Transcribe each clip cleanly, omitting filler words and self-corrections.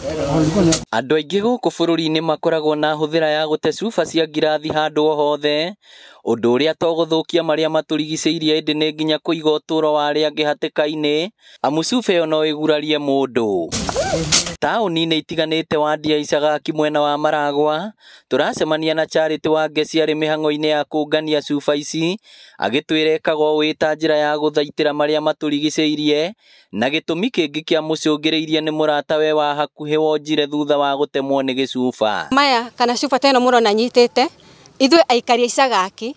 Andũ aingĩ gũkũ bũrũri-inĩ makoragwo na hũthĩra ya gũte cuba cia ngirathi handũ o hothe, ũndũ ũrĩa to gũthũkia marĩa matũrigicĩirie ĩndĩ nĩ nginya kũiga ũtũũro wa arĩa angĩ hatĩka-inĩ, amu cuba ĩyo no ĩgurarie mũndũ. Taũni-inĩ itiganĩte wadi ya Icagaki mwena wa Maragwa, tũracemania na Charity Wangeci arĩ mĩhang'o-inĩ ya kũngania cuba ici, agĩtwĩra ekaga ũũ ĩ ta njĩra ya gũthaitĩra marĩa matũrigicĩirie, na gĩtũmi kĩngĩ kĩamũcũngĩrĩirie nĩ mũratawe wa hakuhĩ wonjire thutha wa gũtemwo nĩ gĩcuba. Maya kana cuba ta ĩno mũrona nyitĩte, ithuĩ aikari a Icagaki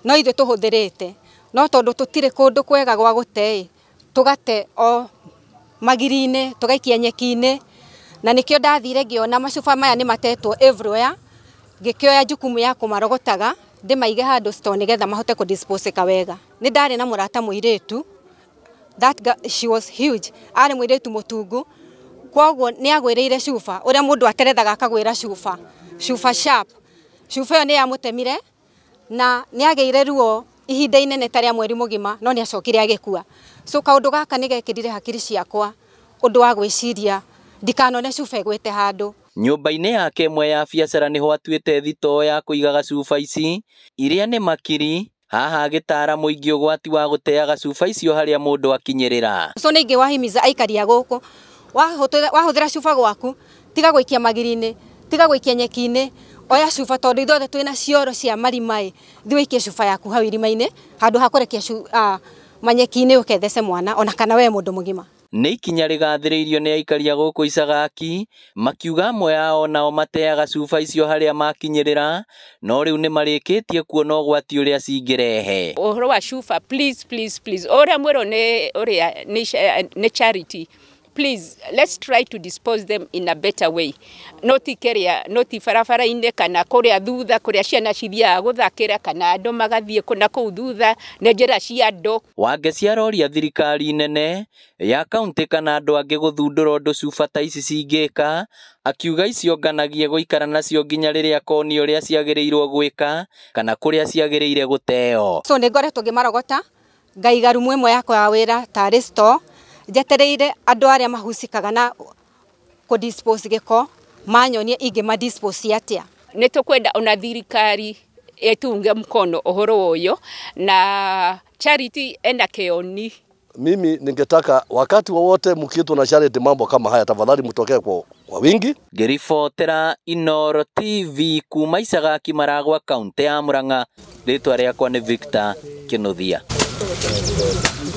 no ithuĩ tũhũthĩrĩte, no tondũ tũtirĩ kũndũ kwega gwa gũte ĩ, tũgate o magiri-inĩ, tũgaikia nyeki-inĩ, na nĩkĩo ndathire ngĩona macuba maya nĩ matetwo everywhere, ngĩkĩoya jukumu ya kũmarogotaga ndĩmaige handũ store nĩgetha mahote kũdisposeka wega. Nĩ ndarĩ na mũrata mũirĩtu, that girl, she was huge, arĩ mũirĩtu mũtungu, kwoguo nĩ agwĩrĩire cuba, ũrĩa mũndũ aterethaga akagwĩra cuba, cuba sharp, cuba ĩyo nĩ yamũtemire na nĩ agĩire ruo ihinda inene ta rĩa mweri mũgima, no nĩ acokire agĩkua. So kaũndũ gaka nĩ gekĩrire hakiri ciakwa ũndũ wa gwĩciria ndikanone cuba ĩgwĩte handũ. Nyũmba-inĩ yake ĩmwe ya biacara nĩho atuĩte thitoo ya kũigaga cuba ici iria nĩ makiri, haha agĩtara mũingĩ ũgwati wa gũteaga cuba icio harĩa mũndũ akinyĩrĩra. So nĩ ingĩwahimiza aikari a gũkũ, wahũthĩra cuba gwaku, tiga gũikia magiri-inĩ, tiga gũikia nyeki-inĩ, oya cuba tondũ ithuothe twĩna cioro cia marima ĩ, thiĩ ũikie cuba yaku hau irima-inĩ handũ ha kũrekia manyeki-inĩ ũkethece mwana ona kana we mũndũ mũgima. Nĩ ikinya rĩgathĩrĩirio nĩ aikari a gũkũ Icagaki, makiuga amwe ao nao mateaga cuba icio harĩa makinyĩrĩra, no rĩu nĩ marĩkĩtie kuona ũgwati ũrĩa cingĩrehe. Ũhoro wa cuba, please, please, please, ũrĩa mwĩrwo nĩ ũrĩa nĩ Charity, please, let's try to dispose them in a better way. Noti keria, noti barabara-inĩ kana kũrĩa thutha, kũrĩa ciana cithiaga gũthakĩra kana andũ magathiĩ kũna kũu thutha, nĩ njĩra cia andũ. Wangeci aroria thirikari nene ya kaunti kana andũ angĩ gũthundũra ũndũ cuba ta ici cingĩka, akiuga icionganagie gũikara nacio nginya rĩrĩa akonio ũrĩa ciagĩrĩirwo gwĩka kana kũrĩa ciagĩrĩire gũteo. So nĩ ngoretwo ngĩmarogota, ngaiga rumu ĩmwe yakwa ya wĩra tarĩ store, njetereire andũ arĩa mahusikaga na kũ-dispose gĩko manyonie ingĩma-dispose atĩa. Nĩ tũkwenda ona thirikari ĩtunge mkono ũhoro ũyũ na Charity ena kĩoni. Mimi ningetaka wakati wowote mkiitwa na Charity mambo kama haya, tafadhali mtokee kwa wingi. Ngĩribotera Inooro TV kuma Icagaki Maragwa, kaunti ya Murang'a, rĩtwa rĩakwa nĩ Victor Kinuthia.